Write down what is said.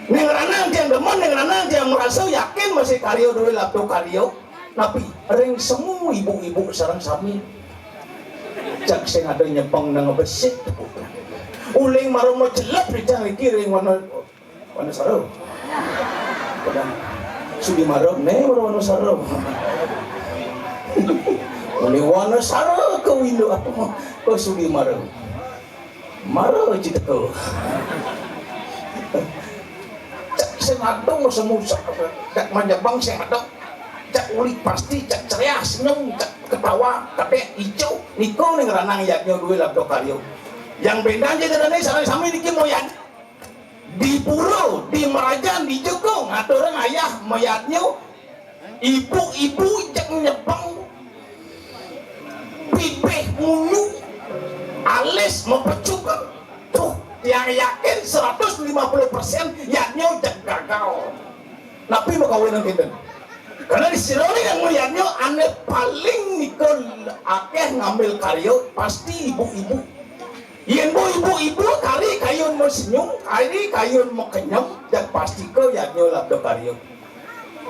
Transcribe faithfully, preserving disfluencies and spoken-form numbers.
Ning ranang tiang demen, ning ranang tiang merasa yakin masih karya duwe labda karya. Napi ring semu ibu-ibu sareng sami. Jak sing ada nyepeng nang besik. Uling mara majelep rijang iki ring wana, wana sara. Sudi mara, né mara wana sara. Uling wana sara ke windu apa? Ke sudi mara. Mara citeka. Cak sing ada semu, cak manyebeng sing ada. Cak uli pasti, cak ceria, senyum, cak ketawa, kadek, ijo. Nika ning ranang yadnya duwe labda karya. Yang bendan je dadane sareng sami niki moyan. Di pura, di merajan, di jukung, aturang ayah mayadnya. Ibu-ibu cek nyepeng, pipih mulu, alis mepecuk. Tuh, yang yakin seratus lima puluh persen yadnya cek gagal. Napi makawinan kinten? Karena di sirone yang yadnya ane paling nika akeh ngambil karya pasti ibu-ibu. Yen bu ibu-ibu kari kayun mau senyum, kari kayun mau kenyem, dan pasti ke yadnya labda karya.